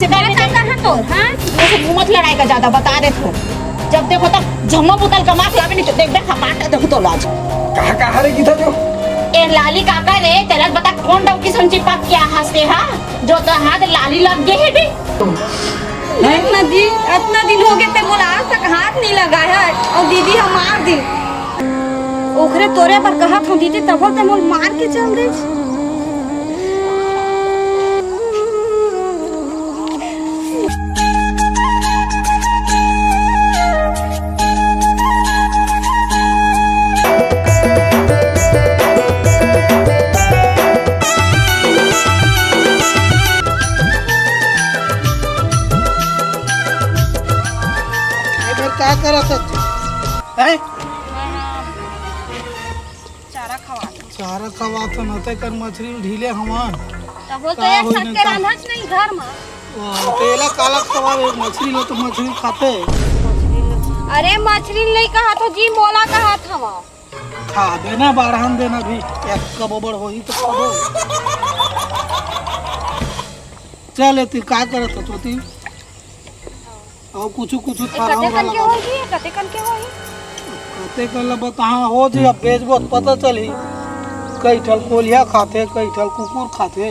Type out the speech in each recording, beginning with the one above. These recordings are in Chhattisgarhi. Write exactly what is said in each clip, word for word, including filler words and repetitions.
से का बेटा? कहा तो, हाँ? मुँह से मुँह मत लड़ाई का ज्यादा, बता देत हो। जब देखो तब झम्मो बोतल कमा के लावे नहीं तो देख, देख, हपाट देहूँ तो लाज। कहाँ, कहाँ रे गीता जो? ए लाली काका रे, तेला बता कौन डौकी संची पाक क्या हंसते हा? जो तो हाथ लाली लग गए है बे। अतना दिन, अतना दिन हो गए ते मोला आज तक हाथ नहीं लगा है, और दीदी हम मार दी। ओखरे तोरे बर कहत हूँ दीदी, तभो ते मोल मार के चल दे। ए घर का करत हस? हैं? चारा खवात। चारा खवात हन, अते कर मछरी ढीले हवन। तब वो तो का एक होई सक ना के का? रांधच नहीं घर में। ओ, तेला काला खवावे, मछरी लो तो मछरी खाते। अरे मछरी नहीं कहा तो जी, मोला कहा था। खा देना, बाढ़न देना भी, एक कबो बड़ होई तो खाबो। चल, ए, तू का करत हस, तोती? अउ कुछु, कुछु ए, थारा कते होरा कन के लगा। होही? कते कन के होही? कते कन ल बताहा हो जी, अब बेचबो त पता चलही। कई ठल कोलिया खाथे, कई ठल कुकुर खाथे।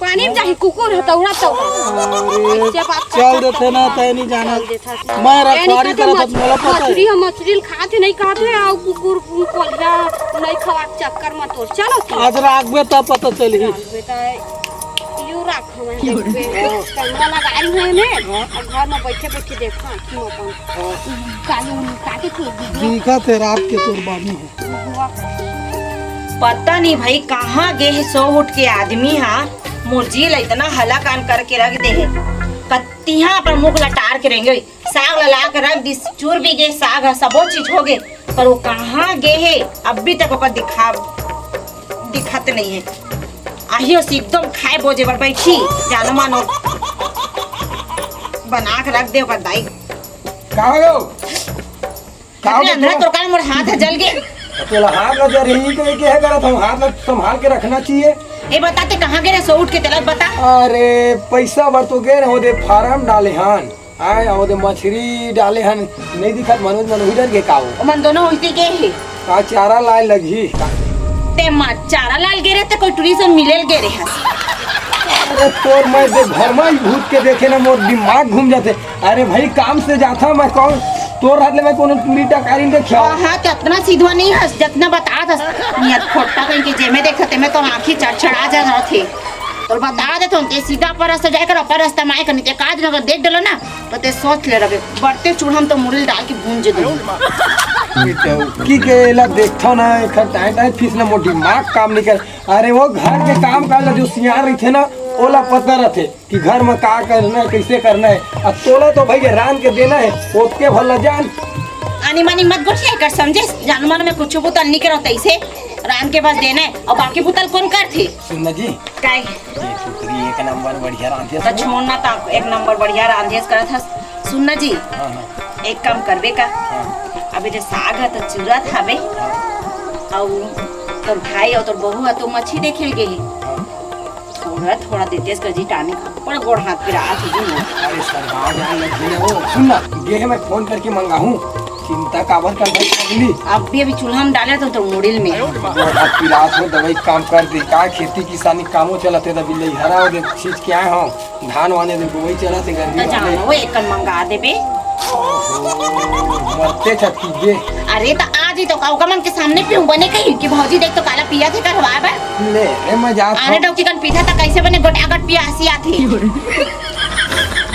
पानी में जाही कुकुर ह, तौड़ा, तौड़ा। अरे, ऐसे बात चल करता देथे ना, तै नहीं जाना। चल देथा। मैं ए, नहीं रखवारी खाते करत मछ-, हूँ, मोला पता है। मछली ह, मछली ल खाथे, नहीं खाथे, अउ कुकुर, कोलिया नहीं खवा चक्कर में तोर। चलो तू। आज राखबे तब पता चलही। राखबे त यू राख। हमें देखबे, कैमरा लगा रही है ने, हाँ। और घर में बैठे बैठे देखा कि अपन हाँ। काली उनका के कोई वीडियो दिखा ते रात के तोर बानी है। हुआ। पता नहीं भाई कहाँ गे हे सो उठ के आदमी हा, मोर जी ला इतना हला कान करके रख दे हे। कत्तिहा अपन मुख लटार के रेंगे। साग ला ला के रख दिस, चूर भी गे साग ह, सबो चीज हो गे, पर वो कहाँ गे हे, अभी तक ओकर दिखा, दिखत नहीं है। आही ओसी एकदम खाए बोजे बर बैठी, जानो मानो बना के रख दे ओकर दाई। का हो? का हो अरे अंधरा बच्चा? तोर कान मोर हाथ ह जल गे। तोला हाथ ला जर ही तो ये के है करत हम, हाथ ला संभाल के रखना चाहिए। ए बता ते कहाँ गे रहे सो उठ के तेला बता। अरे पैसा बर तो गे रहे हो दे फार्म डाले हन। आय, ओदे मछरी डाले हन, नहीं दिखत मनोज मन उही डर गे का हो? ओमन दोनों उहिते गे हे। का चारा लाए लगही? ते मा चारा लाल गे रहे ते कोई टूरी से मिले ल गे रहे हस। अरे तोर मैं दे घर में ही भूत के देखे ना मोर दिमाग घूम जाथे। अरे भाई काम से जाथा मैं कौन तोर हाथ ले मैं कोनो टूरी टकारी देखे। हाँ, हाँ, ते अतना सीधवा नहीं हस, जतना बतात हस। नियत खोट्टा कहीं के जेमे देखते मैं तो आँखी चढ़चढ़ा जा रहा थे। तोर बता देथों, ते सीधा पर रास्ता जाए कर, पर रास्ता माए कर, नहीं ते काज नगर देख डलो ना, तो ते सोच ले रबे, बरते चूल्हा में तो मुड़ी डाल के भूंज दे। की के ला देखथो ना, एखर टाइम टाइम फीस ना मोर दिमाग काम नहीं कर। अरे वो घर के काम काज ला जो सियार रहिथे ना, ओला पता रहथे कि घर में का करना है, कैसे करना है। अब तोला तो भैया रांध के देना है, ओतके भला जान। आनी मानी मत गोठिया कर, समझे? जान मन में कुछ बुतल नहीं करो, तैसे रांध के बस देना है, और बाकी बुतल कौन करथे? सुन ना जी, काय? ये कुकरी एक नंबर बढ़िया रांधे त हस। छोड़ ना, त एक नंबर बढ़िया रांधेस करत हस। सुन ना जी, हाँ, हाँ। एक काम करबे का? हाँ। अबे जे साग ह त चूरत हवे, हाँ। अउ तोर भाई अउ तोर बहू ह तो मछली देखे ल गे हे। हाँ। थोड़ा, थोड़ा देतेस कर जी टानिक, बड़ा गोड़ हाथ पिरात हे जी मोर। अरे सरवा जान लग गया वो। सुन ना, गे हे मैं फोन करके मंगाहूँ। चिंता काबर कर भाई पगली? अभी, अभी चूल्हा में डाले तो, तो मुड़िल में। बहुत पिरात हो, दवाई काम कर दे। का खेती किसानी कामो चलत हे, अभी लइहरा हो दे, छींच के आए हो, धान वाने दे, बुआई चलत हे, गर्मी तो वाले। जानो, एक कन मंगा देबे। मरते छटकी गे। अरे, तो आज ही तो काऊ का मन के सामने पीऊँ बने कही कि भौजी देख तो काला पिया थे करवा बर। ले, ए, मैं जात आने हूँ। डौकी कन पीठा तो कैसे बने गोटा गट पिया हसी आथे।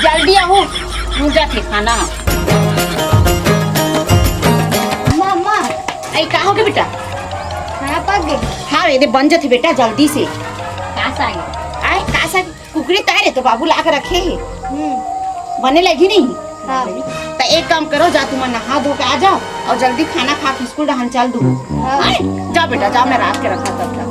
जल्दी आहू, रुक जाथे खाना। अम्मा, अम्मा, आई का हो गए बेटा? खाना पक गए। हाँ, ये दे बन जाथे बेटा जल्दी से। का साग है? आए, का साग? कुकरी तारे तो बाबू ला के रखे है। हम्म। बने लगी नहीं? हाँ। तो एक काम करो, जा तुम नहा धो के आ जाओ और जल्दी खाना खा के स्कूल डहन चल दू। हाँ। आए, जाओ बेटा, जाओ, मैं रात के रखा तब तक।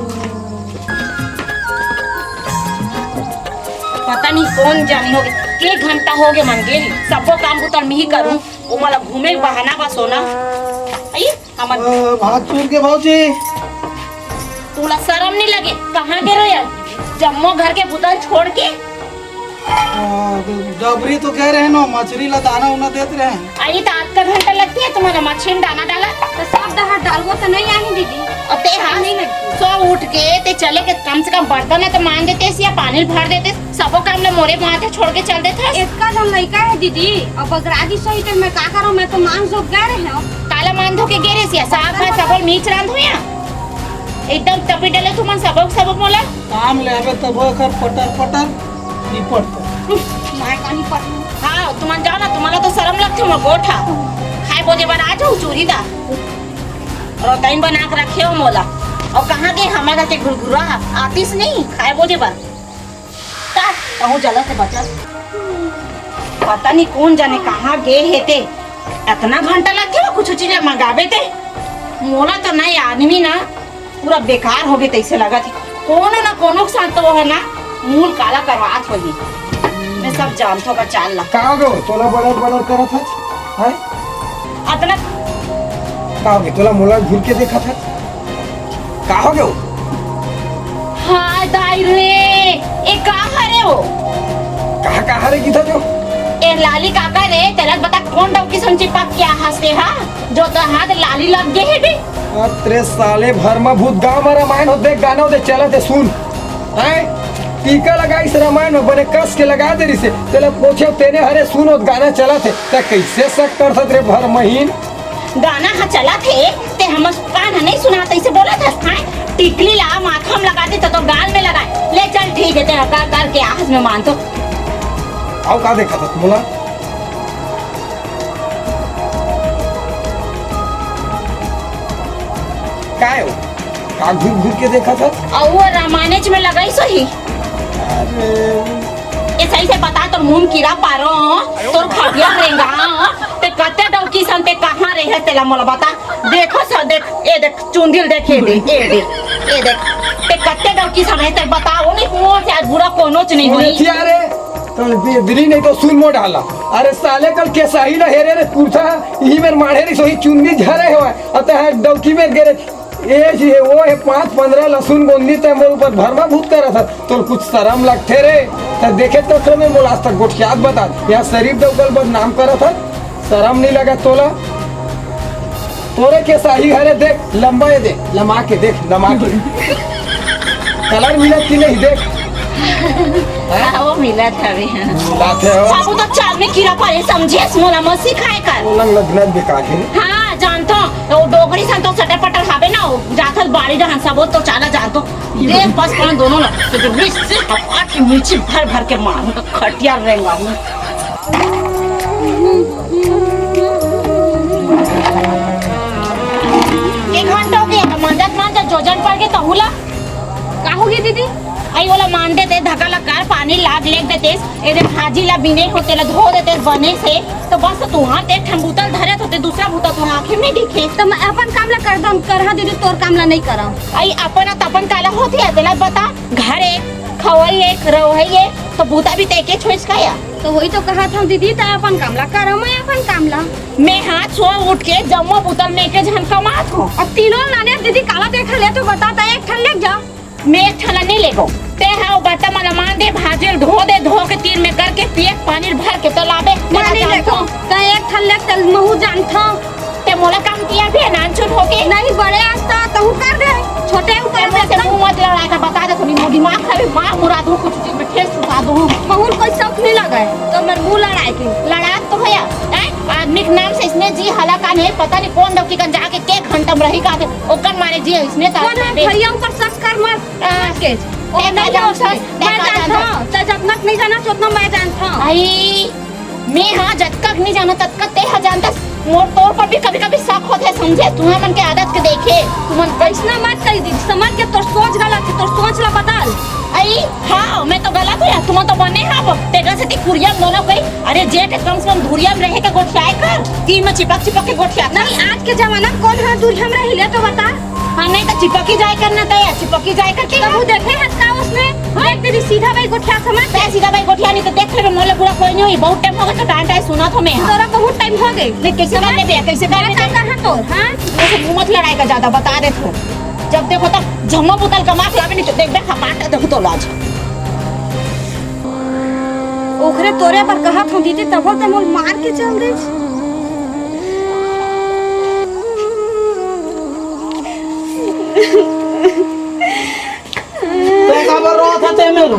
पता नहीं कौन जानी होगे, के घंटा होगे मन गे, सबो काम बुता मिही करूँ, वो मला घूमे के बहाना बा सोना। आई, हमन अ, भात चूर के भौजी। तोला शरम नहीं लगे, कहाँ गे रहे यार? जम्मो घर के बुता छोड़ के आ, डबरी तो कह रहे ना, मछरी ला दाना उना देत रहे। अरे, तो आध का घंटा लगथे तुम्हारा मछरी में दाना डाला? तो सब डहर डालबो तो नहीं आही दीदी। और ते हाथ नहीं लगती। सो उठ के ते चले के कम से कम बर्तन है तो मान देते या पानी भर देते, सबो काम ला मोरे माथे छोड़ के चल देते। इतना जन लइका है दीदी, अब बगरा जी सही तो मैं का करूँ, मैं तो मान जो गे रहे हूँ। काला मान धो के गे रहे सिया, साग भात सबो मीच रांध हो या। एकदम तपी डले तुमन सबक सबक मोला। काम ले आबे तब ओकर पटर पटर निपट तो। मैं का निपट? हाँ, तुमन जाओ ना, तुम्हारा तो शर्म लगथे मोर गोठा। खाए बोजे बर आ जाओ चूरी दा। रोटाइन बना के रखे हो मोला। और कहाँ गे हमारा ते घुरघुरा? आतिस नहीं खाए बोजे बर। ता, कहूँ जला से बचल। पता नहीं कौन जाने कहाँ गे हे ते। इतना घंटा लगथे वो कुछ चीज मंगाबे ते। मोला तो नहीं आदमी ना पूरा बेकार हो गए तैसे लगत हे। कोनो ना कोनो के साथ तो वो है ना मूल काला करवात होही। मैं सब जानथों का चाल ला। का हो गयो? तोला बड़र बड़र करत हस? हैं? अतना का हो गयो? तोला मोला घूर के देखत हस? का हो गयो? हाय दाई रे, ए का हरे वो? कहाँ, कहाँ रे गीता जो? ए लाली काका रे, तेला बता कौन डौकी संग चिपक के हंसते हा? जो तो हाथ लाली लग गए हे बे। अरे साले भरमा भूत, गांव में रामायण हो देख, गाना हो दे, चला दे सुन। हैं? टीका लगाइस रामायण में, बने कस के लगा दे रिसे। तेला पूछे तेने हरे सुन, वो गाना चला थे। ते कैसे शक कर सकत रे भरमहीन? गाना ह चलत हे, ते हमर कान ह नहीं सुनात, अइसे बोलत हस, हैं? टिकली ला माथा में लगा दे, तो, तो गाल में लगा। ले चल, ठीक है, ते का करके आहस में मान तो। आओ, का देखत हस, बोला? काय हो? का घूर घूर के देखत हस? अउ वो रामायण में लगाई सही। अरे। ए सही से बता, तोर मुंह कीड़ा पारो, तोर खटिया रेंगा, ते कते डौकी सन, ते कहाँ रहे, तेला मोला बता। देखो स, देख, ए देख, चुंदिल देख, ए दे, ए दे, ए देख, ते कते डौकी सन रहे, ते बताओ, नहीं, मोर से आज बुरा कोनो च नहीं होई। अरे, कल बेदरी नहीं तो सुन मोर डाला। अरे साले, कल केसाही ला हेरे रे, कुर्ता, यही मेर माढ़े रही, सोही चुंदी झरे हुआ, अतः डौकी में गिरे। ए जी, वो हे पाँच पन्द्रह लहसुन गोंदी ते मोर ऊपर भरमा भूत करत हस। तोर कुछ शरम लगथे रे? त देखे तो थो मैं मोला आज तक गोठियात बता। यहाँ शरीफ डौकल बदनाम करत हस। शरम नहीं लगा तोला? तोरे केसाही हरे देख, लंबा ये दे, लमा के देख, लमा के। कलर मिलत कि नहीं देख। हाँ, वो मिलत हवे, हाँ। मिलत हे हो। बाबू तो चाल में कीड़ा पड़े समझे, मोला मत सिखाए कर। ओलन लगना बेकार है। हाँ, जानथों, वो डोकरी सन तो सटर पटर हावे ना, वो जाथस बाड़ी रहन सब, वो तो चाला जानथों। ये देख बस कौन दोनों ना, तो जो मिर्च से हवा की मिर्ची भर भर के मारूं, तो खटिया रेंगा हूँ। एक घंटा हो गया, मंजत मंजत जोजन पड़ के तहुला। का हो गया दीदी? आई वाला मान देते, धक्का लगा पानी लाग लेग देते। एदे भाजी ला बिने होते ला धो देते बने से, तो बस तुहार ते एक ठन बुतल धरे होते, दूसरा बुतल तुहार आँखें में दिखे। तो मैं अपन काम ला कर दम, करहा दीदी, तोर काम ला नहीं करहा। आई अपन त अपन काला होती है, तेला बता, घर एक, खवई एक, रहई एक, तो बुता भी ते के छोइस का या? तो वही तो कहा था दीदी, तै अपन काम ला करहा, मैं अपन काम ला। मैं हाथ सो उठ के जम्मो बुतल में के झन कमात हूँ। और तीनों लाने दीदी काला देखा ले, तो बता, तै एक ठन लेग जा। मैं एक ठन ला नहीं लेगो। ते हा वो बर्तन मन ला मान दे, भाजी ल धो दे, धो के तीन में करके पिए के पानी ल भर के तो लाबे। मैं नहीं लेगो। ते एक ठन लेग, ते महू जानथो। ते मोला काम किया भी है, नानचुन होके। नहीं, बड़े आस्था तहू कर दे, छोटे ऊपर ते मोर से मुंह मत लड़ाए का, बता दे, थोड़ी मोर दिमाग खराब है, मार मुरा दूँ, कुछ चीज में ठेस उठा दूँ। महू ल कोई शौक नहीं लगा है, तो मैं मुंह लड़ाए के। लड़ा तो है, हैं? आदमी के नाम से इसने जी हला का नहीं, पता नहीं कौन डौकी कन जाके के घंटा में रही का थे, ओकर मारे जी इसने तार कौन है? भैया ऊपर शक कर मत। आ, के। ते का जानथस? ते मैं का जानथस? जानथों, ते जतना के नहीं जाना, ओतना मैं जानथों। आई, मैं हाँ जतका के नहीं जाना, ततका ते हा जानथस। मोर तोर पर भी कभी-कभी शक होत है, समझे? तुहा मन के आदत के देखे, तुमन अइसना मत कही दीदी, समझ के तोर सोच गलत है, तोर सोच ला बदल। आई, हाँ, मैं तो गलत हूँ, तुमन तो बने हा, तेकर से ती कुरिया में दोनों कही, अरे जेठ कम से कम धुरिया में रहे के गोठियाए कर, तीन में चिपक चिपक के गोठिया। नहीं, आज के जमाना में कौन हा धुरिया में रही ले तो बता। हाँ, नहीं तो चिपकी जाए करना था यार, चिपकी जाए करके। तो वो देखे हस का उसमें? हाँ? देख दीदी, सीधा भाई गोठिया समझ। तै सीधा भाई गोठिया नहीं तो देख लेबे, मोला बुरा कोई नहीं हुई। बहुत टाइम हो गया तो डांटा है, सुना था मैं। तोरा बहुत टाइम हो गए। नहीं, कैसे कर लेबे, कैसे कर लेबे? कहाँ तो, हाँ? वैसे मुंह मत लड़ाई का ज्यादा, बता दे तू। जब देखो तब झम्मो बोतल कमा के लाबे, नहीं तो देख, देख, हपाट देखो तो लाज। ओखरे तोरे बर कहत हूँ दीदी, तभो ते मोल मार के चल दे। तै काबर रोत हस ते मेर?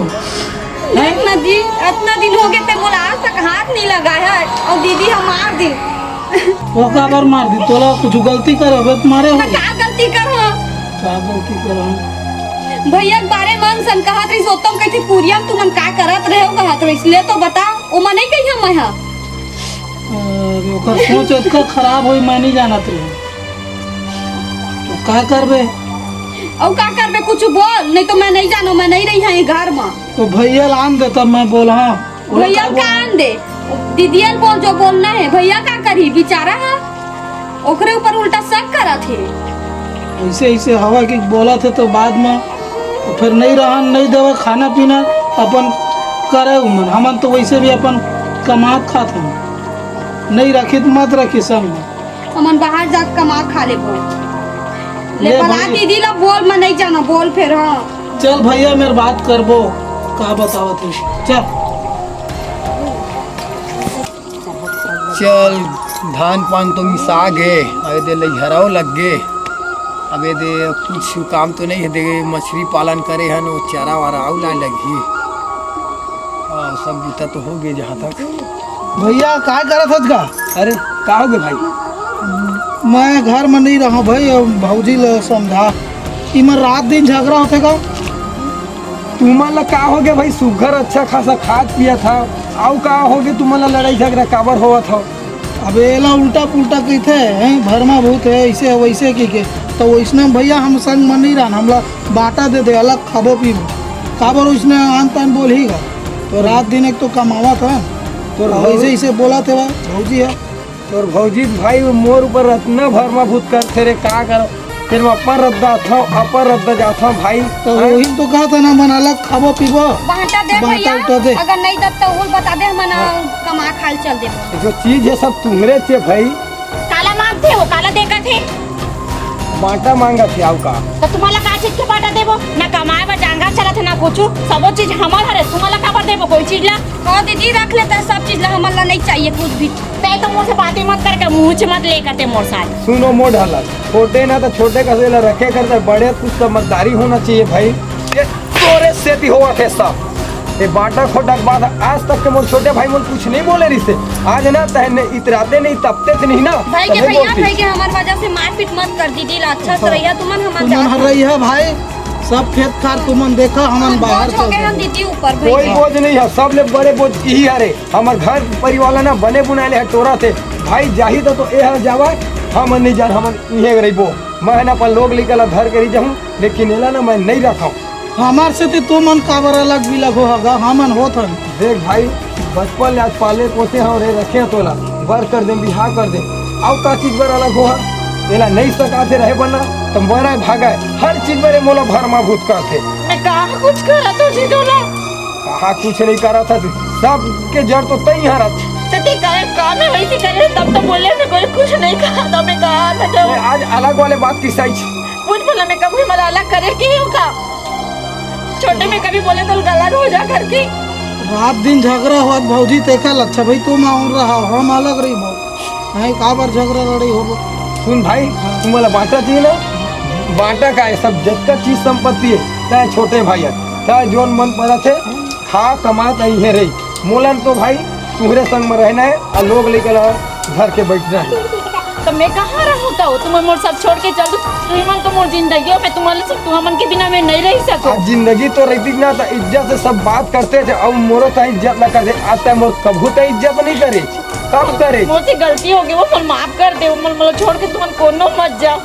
हैं? इतना दिन, इतना दिन हो गए ते मोला आज तक हाथ नहीं लगा है और दीदी हम मार दी। वो काबर मार दी? तोला कुछ गलती करे होबे त मारे मैं होबे। का गलती कर हो? का गलती कर हो? भैया के बारे मन सन कहत रही, सोतम कहती पुरिया में तुमन का करत रहे हो कहत रही, इसलिए तो बताओ, वो मने कही हम यहाँ। अरे, ओकर सोच इतना खराब होई, मैं नहीं जानत रही। तो का करबे? अउ का करबे, कुछ बोल, नहीं तो मैं नहीं जानों, मैं नहीं रही हाँ ये घर में। तो भैया ला आन दे, तब मैं बोलहूँ। भैया का आन दे, दीदिया ल बोल, जो बोलना है। भैया का करही, बेचारा है, ओकरे ऊपर उल्टा शक करत हे। ऐसे ऐसे हवा की बोलत हे तो बाद में तो फिर नहीं रहन, नहीं देवे खाना पीना, अपन करे उमन। हमन तो वैसे भी अपन कमात खात हन, नहीं रखी तो मत रखी संग में। हमन बाहर जाके कमा खा लेबो। ले ले बला भाई। दीदी ला बोल, मैं नहीं जाना, बोल फिर। हाँ, चल भैया, मेर बात करबो, का बतावत हे, चल। चल, धान पान तो मिसा गे, अबे दे लइहराओ लग गे। अबे दे कुछ काम तो नहीं है, दे मछली पालन करे हन, वो चारा वारा आऊ ला लगही। हाँ, सब बूता तो हो गए जहाँ तक। भैया, काय करत हस का? अरे, का हो गए भाई? मैं घर में नहीं रहा भाई, अब भौजी ल समझा। इमन रात दिन झगड़ा होथे का? तुमन ला का हो गए भाई? सुघर अच्छा खासा खात पियत हव, आऊ का हो गए? तुमन ला लड़ाई झगड़ा काबर होवत हव? अब एला उल्टा पुल्टा कहिथे, हैं, भरमा भूत है, ऐसे है, वैसे की के। तो वैसने में भैया हम संग में नहीं रहन, हमला बांटा दे दे, अलग खाबो पीबो। काबर वैसने आन तान बोलही गा? तो रात दिन एक तो कमावत हन, तो और वैसे भाई ऐसे बोलत हे भौजी है। तोर भौजी भाई मोर ऊपर अतना भरमा भूत करथे रे, का करो? फिर मैं अपन रद्दा आथव, अपन रद्दा जाथव भाई। तो हैं? वही तो कहा था ना, मन अलग खाबो पीबो। बांटा दे बांटा भैया, उटा दे। अगर नहीं दब तो उल बता दे, हमन हाँ। कमा खाल चल देबो। जो चीज है सब तुम्हरे चे भाई। काला मांगथे वो, काला देखत हे? बांटा मांगत हे, आऊ का? तो तुम्हाला का चीज के बांटा देबो? ना कमाए बर जांगर चलत हे, ना कुछु। सबो चीज हमर हरे, तुम्हाला काबर देबो कोई चीज ला? हाँ दीदी, रख लेता है सब चीज ला, हमन ला नहीं चाहिए कुछ भी। तै तो मोर से बातें मत करके, मुंह च मत ले करते मोर साथ। सुनो मोर ढाला, छोटे ना तो छोटे का से ला रखे करते, बड़े कुछ समझदारी होना चाहिए भाई। ये तोरे सेती होवत हे सब। ये बांटा खोटा के बाद आज तक के मोर छोटे भाई मोर कुछ नहीं बोले रिसे। आज ना तहने इतराते नहीं, तपते थे नहीं ना, भाई के तबे भैया, बोलती। भाई के हमार वजह से मारपीट मत कर दीदी ला, अच्छा से रहिया तुमन, हमन तुमन जात हर हन। रही है भाई, सब खेत खार तुमन देखा, हमन बाहर बोझ हो चल गए हम देंगे। दीदी ऊपर कोई भैया। बोझ नहीं है, सब ले बड़े बोझ यही हरे। हमर घर परिवार ला ना बने बुनाए ले हटोरा थे। भाई जाही तो, तो ए हर जावा, हमन नहीं जान, हमन इहे रहिबो। मैं ना अपन लोग लइका ला धर के रही जाहूँ, लेकिन एला ना मैं नहीं रखा। हमार से ते तुमन काबर अलग बिलग हो हगा, हमन होत हन। देख भाई, बचपन ले आज पाले पोसे हव रे, रखे हव तोला, बर कर दे, बिहाव कर दे, अउ का चीज बर अलग हो हा? एला नहीं सका थे रहे बर ना, तो मराए भागाए, हर चीज बर ए मोला भरमा भूत करथे। मैं कहाँ कुछ करत हो जी तोला? कहाँ कुछ नहीं करत हस, सब के जड़ तो तई हरत। तो ते का, का मैं वैसे करे, तब तो बोले से कोई कुछ नहीं कहा था, मैं कहा था जब मैं आज अलग वाले बात की साइज। कुछ बोला मैं कभी मला अलग करे की हो का? छोटे में कभी बोले तो गलत हो जा करके। रात दिन झगड़ा होत भौजी, तेखा लच्छा भाई, तुम आउन रहा, हम अलग रही भाव। नहीं, काबर झगड़ा लड़ाई होबो? सुन भाई, हाँ। तुम वाला बांटा चाहिए ना? बांटा का है, सब जतका चीज संपत्ति है, चाहे छोटे भाई है, चाहे जोन मन पड़त है, खा कमा त इहे रही। मोलन तो भाई, तुहरे संग में रहना है, और लोग लेकर घर के बैठना है। तो मैं कहाँ रहूँ तो? तुम मोर सब छोड़ के चल दो। तुम मन तो मोर जिंदगी हो, मैं तुम्हारे सब, तुम मन के बिना मैं नहीं रह सकूँ। आज जिंदगी तो रहती ना, तो इज्जत से सब बात करते थे, अब मोरो तो इज्जत ना करते। आज तक मोर कभू तो इज्जत नहीं करे, कब करे? मोर से गलती हो गई, वो मोर माफ कर दे, वो मोर, मोर छोड़ के तुम कोनो मत जा।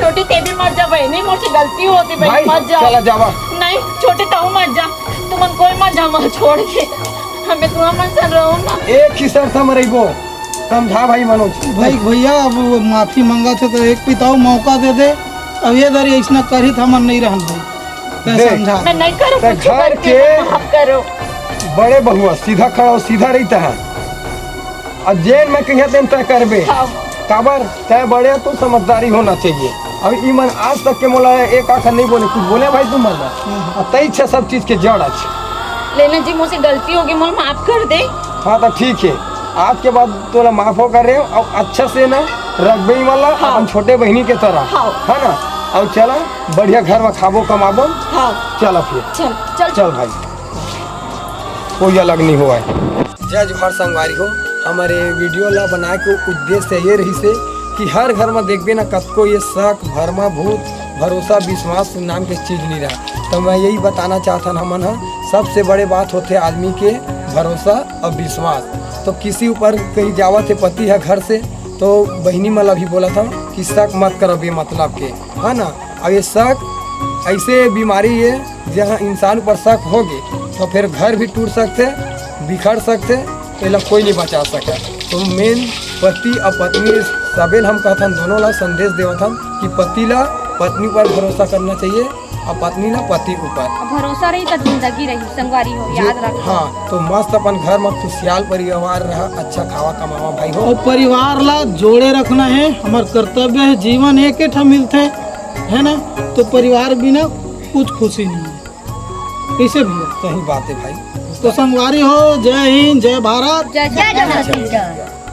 छोटी ते भी मत जा बहनी, मोर से गलती होती बहनी, भाई, मत जा। चला जावा। नहीं, छोटे ताऊ मत जा, तुम मन कोई मत जा, मोर छोड़ के। हमें तुम मन सन रहो ना। एक ही शर्त हम रहिबो, समझा भाई मनोज। भाई, भैया, अब वो माफी मांगा थे तो एक पिताऊ मौका दे दे। अब ये दारी ऐसना करही तो हमन नहीं रहन भाई। तै देख, समझा। मैं नहीं करूँ ते कुछ घर गलती, के माफ करो। बड़े बहुआ, सीधा खड़ा हो, सीधा रहिता है। अब जेन मैं कहिया तेन तय करबे। हाँ। काबर? तय बड़े तो समझदारी होना चाहिए। अब ई मन आज तक के मोला एक आखर नहीं बोले, कुछ बोले भाई तुम मन? हाँ। अब तई छे सब चीज के जड़ आज। लेना जी, मोसे गलती होगे, मोला माफ कर दे। हाँ, तो ठीक है, आज के बाद तोला माफ हो कर रहे हो, और अच्छा से ना रखबे ही वाला हाँ। अपन छोटे बहिनी के तरह, हाँ। है ना? और चला, बढ़िया घर में खाबो कमाबो। हाँ। चला फिर। चल, चल। चल भाई, कोई अलग नहीं हुआ है। जय जोहार संगवारी हो, हमारे वीडियो ला बनाए के उद्देश्य ये रही से कि हर घर में देखबे ना, कतको ये शक, भरमा, भूत, भरोसा, विश्वास नाम के चीज नहीं रहा। तो मैं यही बताना चाहथन, हमन ह सबसे बड़े बात होथे आदमी के भरोसा और विश्वास। तो किसी ऊपर कहीं जावत है पति है घर से, तो बहिनी मन ला भी बोलत हन कि शक मत करो बेमतलब के, है ना? अब ये शक ऐसे बीमारी है, जहाँ इंसान ऊपर शक होगे तो फिर घर भी टूट सकथे, बिखर सकथे, एला कोई नहीं बचा सकत। तो मेन पति और पत्नी सबे ल हम कहथन, दोनों ला संदेश देवत हन कि पति ला पत्नी पर भरोसा करना चाहिए और पत्नी ला पति ऊपर। अब भरोसा रही तो जिंदगी रही, संगवारी हो, जो याद रख। हाँ, तो मस्त अपन घर में खुशहाल परिवार रहा, अच्छा खावा कमावा भाई हो। और परिवार ला जोड़े रखना है, हमार कर्तव्य है। जीवन एक ही ठा मिलथे, है ना? तो परिवार बिना कुछ खुशी नहीं है, कैसे भैया? सही बात है भाई। तो संगवारी हो, जय हिंद, जय भारत। जय जय जय छत्तीसगढ़।